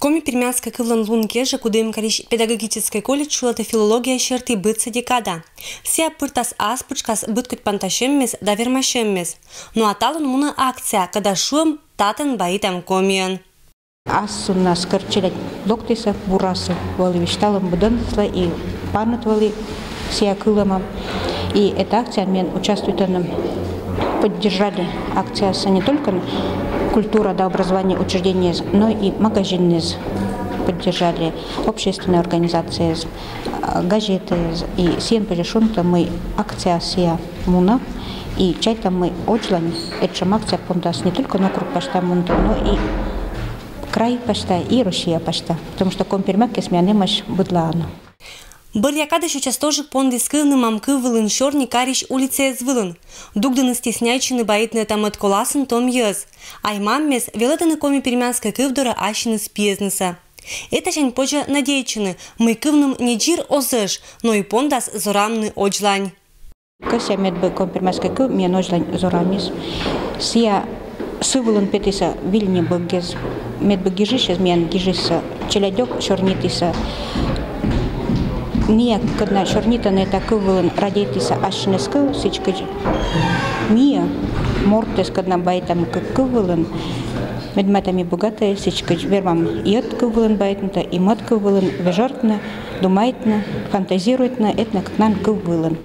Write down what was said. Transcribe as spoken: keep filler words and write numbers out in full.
Коми-пермяцкӧй кывлӧн лун кежӧ Кудымкарысь педагогическӧй колледж шулӧдӧ филология серти быдсӧ декада. Сійӧ пыртас ас пытшкас быд кӧть пантасьӧммес да вермасьӧммес. Ну а талун мунӧ акция, кӧда шуӧм «Татӧн баитам комиӧн». Ас суннас кӧр челядь локтісӧ, бурасӧ вӧлі висьталӧм быдӧнлы и паныт вӧлі сійӧ кылӧма. И эта акция мен участвуйтӧны, поддержали акциясӧ не только культура да образование учреждениеяс, но и магазинъяс поддержали, общественнӧй организацияяс, а, газетаяс. И сійӧн позьӧ шуны, мый акция сійӧ мунӧ. И чайтам, мый Оджлань этшӧм акция пондас не только на округ пасьта мунтӧ, но и край пасьта и Россия пасьта, потому что Коми-Пермякӧс миян эмӧсь быдлаын. Бӧръя кадысь ӧтчыд тоже пондіс кывны мам кыв вылын сёрни карысь улицаяс вылын. Дугдӧны стесняйтчыны баитны этамӧд коласын том йӧз. Ай-мамъяс велӧдӧны коми-пермяцкӧй кыв дорӧ ассьыныс пиӧснысӧ. Этасянь позьӧ надейтчыны, мый кывным не дзир оз ӧш, но и пондас зорамны Оджлань. Кӧсъя, медбӧг коми-пермяцкӧй кыв миян Оджлань зорамис. Сійӧ сы вылын петісӧ выль небӧгъяс. Медбӧг гижысьяс миян гижисӧ, челядьӧк сёрнитісӧ. Миян, кӧдна сёрнитӧны эта кыв вылын, радейтісӧ ассьыныс кыв, сідзкӧ миян мортӧс, кӧдна баитам кыв вылын, медматӧм и богатӧй, сідзкӧ вермам и ӧд кыв вылын баитны, и мӧд кыв вылын вежӧртны, думайтны, фантазируйтны, этнӧ кӧдна кыв вылын.